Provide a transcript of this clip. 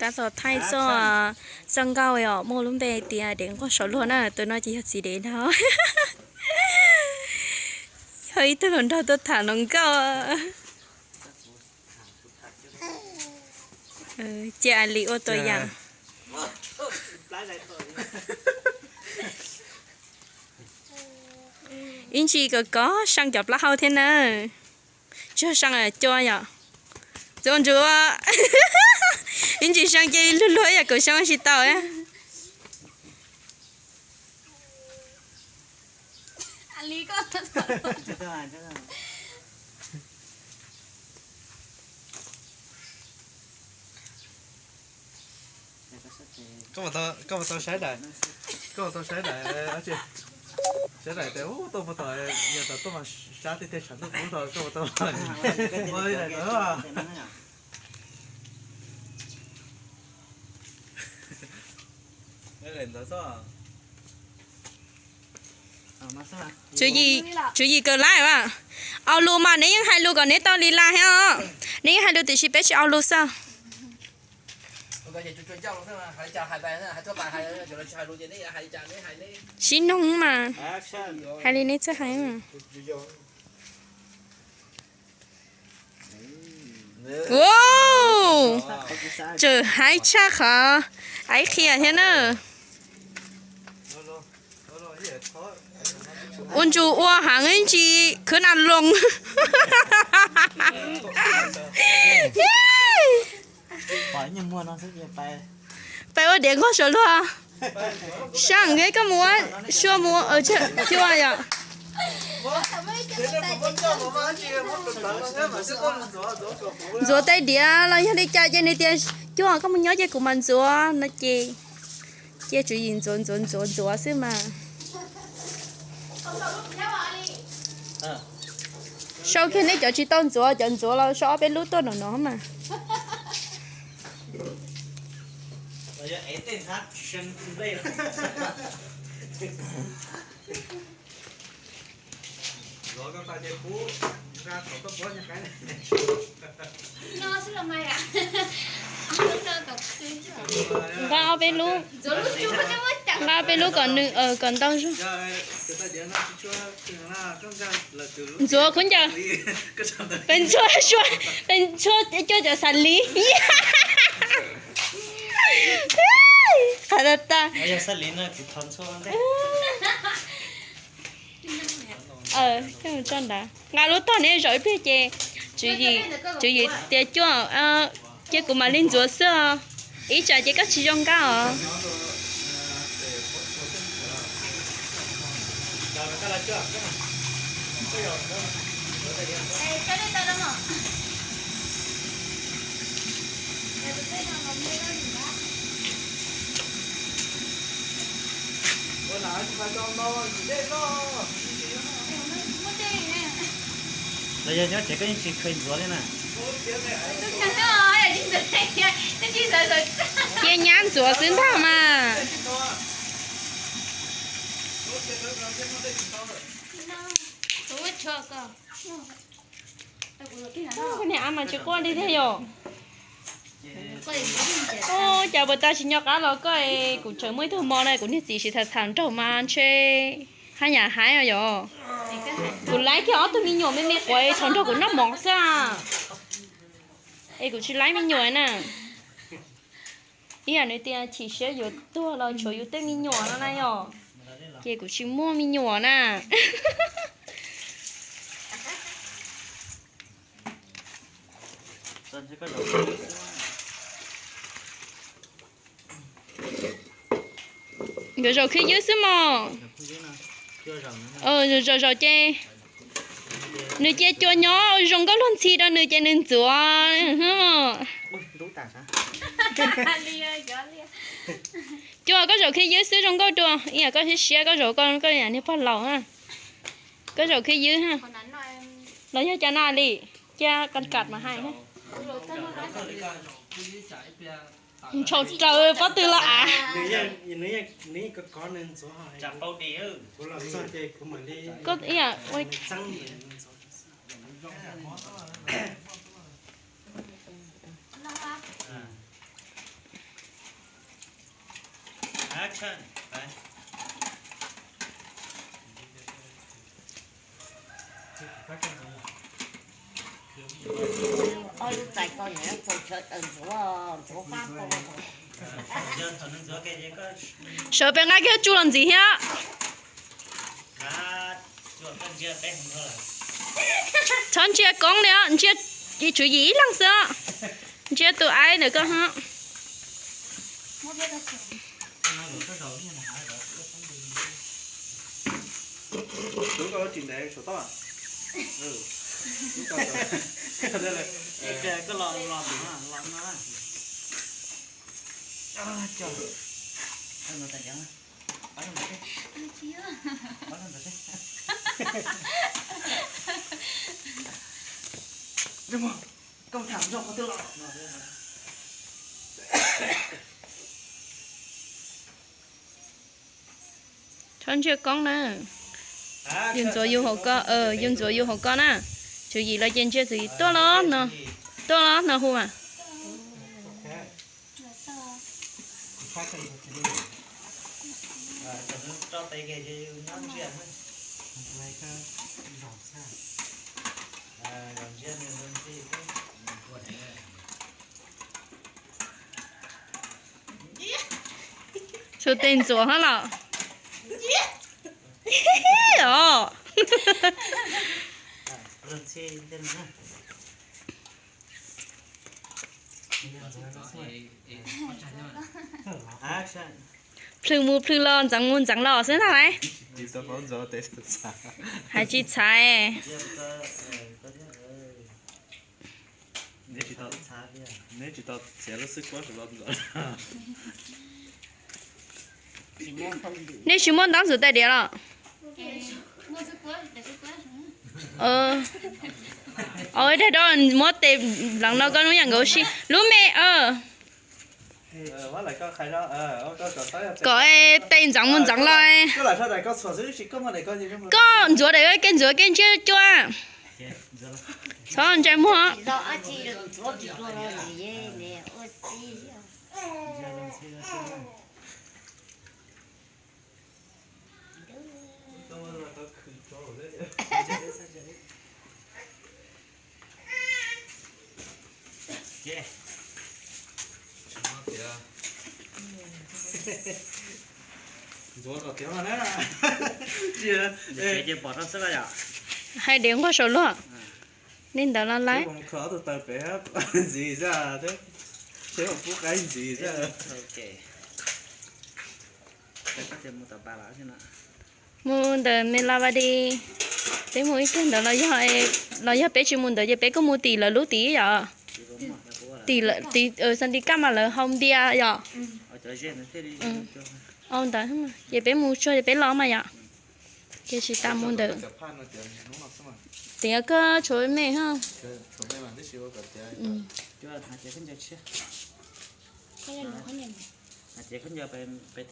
Tab tom thaij txoj, txoj nkauj os, muaj lub npe tias dev nquag saum luag na, tus no ces yog txiv dev ntag. Yog ib tug hluas nraug tuaj tham hluas nkauj. Cia Ali ua tua yam. Ib ntsis kom kov seej cov plaub hau thiab na. Tsis seej cua yom. Txuas ntsuav. Ib ntsis seej ces luag luag yam kuv seej tsis tau. Koj puas tau saib daim, koj puas tau saib daim, saib daim tias ub tuaj puag tom, yog tom tuaj mas sab tiag tiag, tshav ntuj kub tau, koj puas tau ua li daim ntawd? Tswv yim, tswv yim kawg lawm. Au lus mas neb yeej hais lus kom neb tau li lawm thiab os. Neb yeej hais lus tiam sis peb tsis au lus xwb. Sib noog mas, hais li neb txawj hais mas. Wow, tseem haib tshaj qhov aib qhia thiab na. Ua ntsus ua heev ib ntsis khwb na loo. Pais ua diav nquag saum luag. Saib koj mus ua sua mus cua yom. Ntxuav tej diav los yog li cas ces nws tias, Cuaj, koj mus nyob ces kuv mam ntxuav no ces. Cia tswv yim ntxuav ntxuav ntxuav ntxuav xwb mas. Sau kiag nej cov tsis tau ntxuav, cov ntxuav los sau ob peb lub tuaj no no mas. Nqa ob peb lub, nqa ob peb lub kom nws kom ntau zog. Ntxuav khaub ncaws, peb ntxuav, peb ntxuav cuaj cov xav li. Qhov tag tag. Nqa lub tog neb zaum ib pliag ces tswv yim tias, Cuaj, cia kuv mam li ntxuav xwb os, ib tsam ces koj tsis zoo nkauj os. Los yog nyob tsev koj yeej tsis kheev ntxuav li na? Cia nyab ntxuav xwb ntag mas. Niag ab mas tsis quaj li thiab yom. Ua cas puas tas tsis nco qab los koj, kuv tseem muaj ib tug mos na, kuv niag txiv sim tham tham nraug mas ntshe haj yam hais os yom. Kuv laib kiag ob tug me nyuam me me quav thaum nrog kuv noj mov xwb. Es kuv tsis laib me nyuam na. Ib yam nws tias chim siab yuav tuag los tshuav yus tej me nyuam no na yom. Ces kuv tsis muaj me nyuam na. Nkawd zaum khwb ywb xwb mos. Zaum zaum ces nws cia cua nyob zoo nkauj luag ntxhi rau nws ces nws ntxuav. Cua koj zaum khwb ywb xwb zoo nkauj dua, ib yam koj siab siab koj zaum koj niag pog laus. Koj zaum khwb ywb. Los yog cas na li, cia kas kas mas hais. Ntshau raws pob tw los av. Koj ib yam ua. Sawv pem nqa kiag tsuj los ntxiv thiab. Txhob ntsia koob li os, ntsia tswv yim ib leeg xwb os. Ntsia tus aib ntawm koj ho. Txhob ntsia koob na. Yus ntxuav yus hauv ko, yus ntxuav yus hauv ko na. Tswv yim los ces ntsia tswv yim tuaj los no, tuaj los no hu mas. Tshuav tes ntxuav hab los. Os. Plhws mus plhws los ntxeev mus ntxeev los xwb ntag lauj. Hais tsis txhais. Nej tsis muaj ntaub ntxuav tais diav los? Os, dag rau muab tes leev no koj hnub yam nkaus si lub me. Kom tes ntxeev mus ntxeev los. Koj ntxuav daim kev ntxuav kev ntsiab cua. Txhob ntsej muag. Hais diav nquag saum luag. Li ntawd los lawm. Mus ntawm me la va di, peb mus ib teg ntawd los yog, los yog peb tsis mus ntawd ces peb kuj mus tim lawv lub tid yom. Tim, tim Xav Nti Kaj mas lawv hau npias yom. Au ntawd ces peb mus tsuag ces peb los mas yom. Ces tsis tas mus ntawd. Tias koj tshuav me hos.